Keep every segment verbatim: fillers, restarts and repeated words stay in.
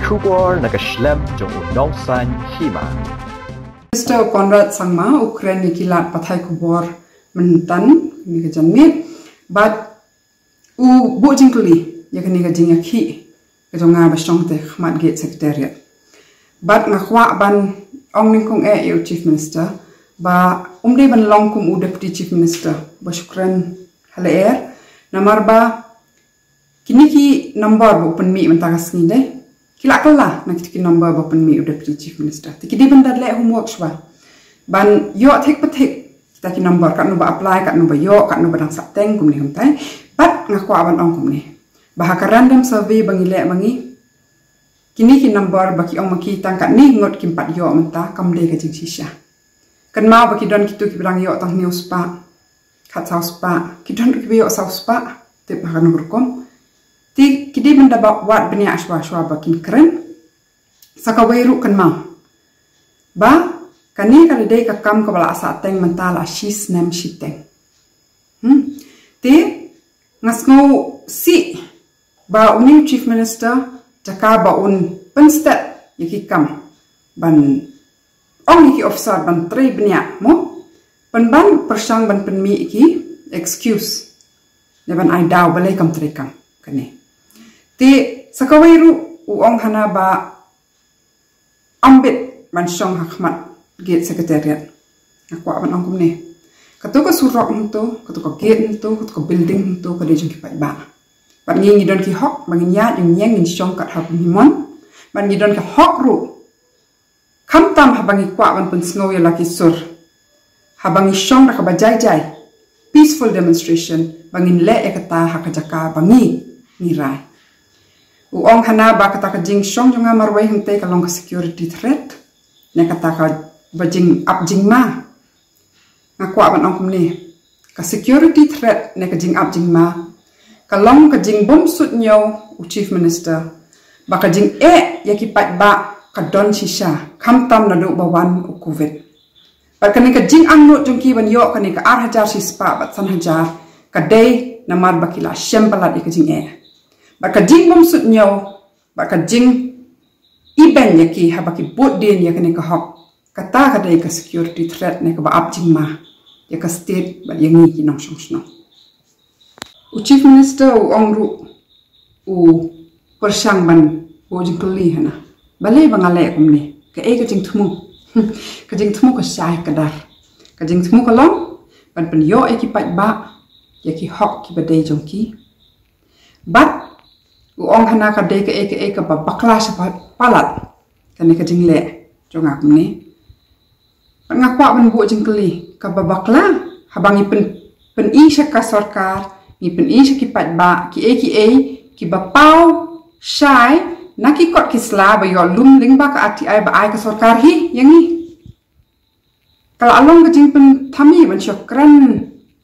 Khubor na ka shlem jong u nongsan hima. Minister Conrad Sangma u kren ïa ki lad pathai khubor mynta kane ka janmiet bad u buh jingkylli ïa kane ka jingïakhih ka jong nga ba shong te khmat gate Secretariat. Bad nga kwah ban ong nyngkong eh ïa u Chief Minister ba um dei ban long kum u Deputy Chief Minister ba shu kren ha lyer, namar ba kine ki number ba u pynmih mynta ka sngi de ki la kylla na kita ki number ba pynmih u Deputy Chief Minister. Te ki dei ban da leh homework shuwa ban ïoh thik pa thik kita ki number, katno ba apply, katno ba ïoh, katno ba dang sah teng, kumne kumtai. Bad nga kwah ban ong kumne ba ha ka random survey ba ngi leh ma ngi, kine ki number ba ki ong ma ki tang katne ngut kim pat ïoh mynta kam dei ka jingshisha. Kynmaw ba ki don kito kiba dang ïoh tang hynñiew spah, khatsaw spah, ki don ruh kiba ïoh saw spah, tip ha kano ka rukom. Te ki dei ban da ba wad bniah shuwa shuwa ba kin kren. Sa kawei ruh kynmaw ba kane ka dei ka kam kaba la sah teng mynta la shi snem shiteng. Hmm. Te nga sngew sih ba une u Chief Minister jaka ba un pynstet ïa ki kam ban ong ïa ki officer ban trei bniah mo, pynban pyrshang ban pynmih ïa ki excuse ne ban ai daw balei kam trei kam kane. Te sa kawei ruh u ong hana ba ym bit ban shong ha khmat gate Secretariat. Nga kwah ban ong kumne, kato ka surok hangto, kato ka gate hangto, kato ka building hangto ka dei jong ki paidbah. Bad ngi ngi don ki hok ba ngin ïaid ngin ïeng ngin shong kat haba ngi mon. Bad ngi don ki hok ruh khamtam haba ngi kwah ban pynsngew ïa la ki sur, haba ngi shong da kaba jai jai, peaceful demonstration, ba ngin leh ïa kata ha ka jaka ba ngi ngi rai. U ong hana ba kata ka jingshong jong nga marwei hangtei ka long ka security threat ne kata kaba jingap jingma. Nga kwah ban ong kumne, ka security threat ne ka jingap jingma ka long ka jingbym suidñiew u Chief Minister ba ka jingeh ïa ki paidbah ka don shisha khamtam naduh ba wan u Covid. Bad kane ka jingangnud jong ki ban ïoh kane ka ar hajar shispah bad san hajar ka dei namar ba ki la shem palat ïa ka jingeh. Bad ka jingbym suidñiew bad ka jingibeiñ ïa ki haba ki bud dien ïa kane ka hok, kata ka dei ka security threat ne kaba ap jingma ïa ka state bad ïa ngi ki nongshong shnong. U Chief Minister u ong ruh u pyrshang ban buh jingkylli hana, balei ba nga leh kumne, kaei ka jingthmu? Ka jingthmu ka shai ka dar. Ka jingthmu ka long ban pynïoh ïa ki paidbah ïa ki hok kiba dei jong ki. Bad u ong hana ka dei kaei kaei kaba bakla sha palat kane ka jingleh jong nga kumne. Bad nga kwah ban buh jingkylli, kaba bakla? Haba ngi pyn, pyni sha ka sorkar, ngi pyni sha ki paidbah kiei kiei kiba paw shai na ki kot ki sla ba ïoh lum lyngba ka R T I ba ai ka sorkar hi ïa ngi. Ka la long ka jingpynthame ban shu kren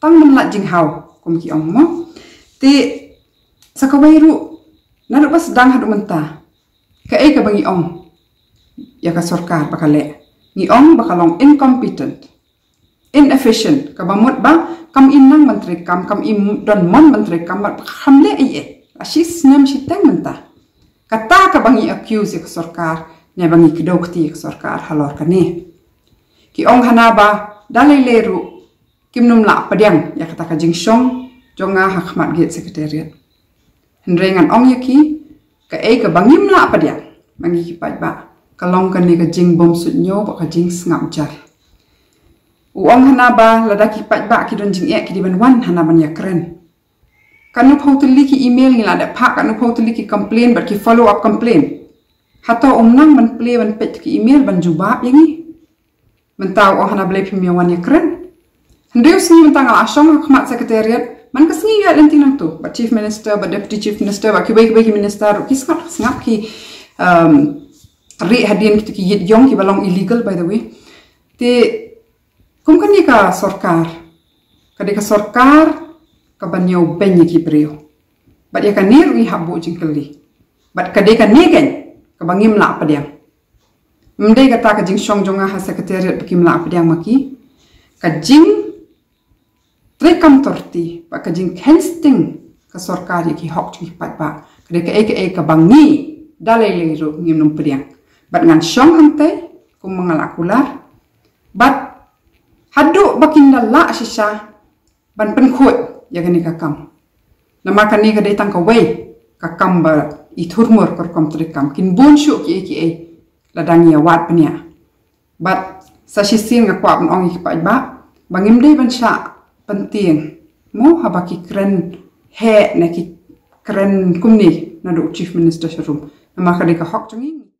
tang ban lait jinghaw kum ki ong mo. Te sa kawei ruh naduh ba sdang haduh mynta, kaei kaba ngi ong ïa ka sorkar ba ka leh? Ngi ong ba ka long incompetent, inefficient, kaba mut ba kam i nang ban trei kam, kam i don mon ban trei kam bad ba kam leh ei ei. La shi snem shiteng mynta. Kata kaba ngi accuse ïa ka sorkar ne ba ngi kdew kti ïa ka sorkar halor kane. Ki ong hana ba da lei lei ruh kim nym lah pdiang ïa kata ka jingshong jong nga ha khmat gate Secretariat. Hynrei ngan ong ïa ki, kaei kaba ngim lah pdiang ma ngi ki paidbah ka long kane ka jingbym suidñiew bad ka jingsngap jar. U ong hana ba lada ki paidbah ki don jingeh ki dei ban wan hana ban ïakren. Katno phew tylli ki email ngi la dep phah, katno phew tylli ki complain bad ki follow up complain. Hato um nang ban plie ban peit ki email ban jubab ïa ngi? Mynta u ong hana balei phim ïa wan ïakren. Hynriew sngi mynta nga la shong ha khmat Secretariat, man ka sngi ïa lynti nangto bad Chief Minister bad Deputy Chief Minister bad kiwei kiwei ki minister ruh ki sngap sngap ki, um, rieh hadien kito ki ïit ïong kiba long illegal, by the way. Te kum kane ka sorkar ka dei ka sorkar kaba ñiewbeiñ ïa ki briew. Bad ïa kane ruh ngi hap buh jingkylli. Bad ka dei kane keiñ kaba ngim lah pdiang. Ym dei kata ka jingshong jong nga ha Secretariat ba kim lah pdiang ma ki. Ka jingtrei kam torti bad ka jingkheiñ sting ka sorkar ïa ki hok jong ki paidbah ka dei kaei kaei kaba ngi da lei lei ruh ngim nym pdiang. Bad ngan shong hangtei kum ma nga la kular. Bad haduh ba kin da lah shisha ban pynkhuid ïa kane ka kam. Namar kane ka dei tang kawei ka kam ba i thurmur ka rukom treikam. Kin bun shuh kiei kiei lada ngi ïa wad bniah. Bad sa shisien nga kwah ban ong ïa ki paidbah ba ngim dei ban shah pyntieng mo haba ki kren heh ne ki kren kumne naduh u Chief Minister sharum. Namar ka dei ka hok jong ngi.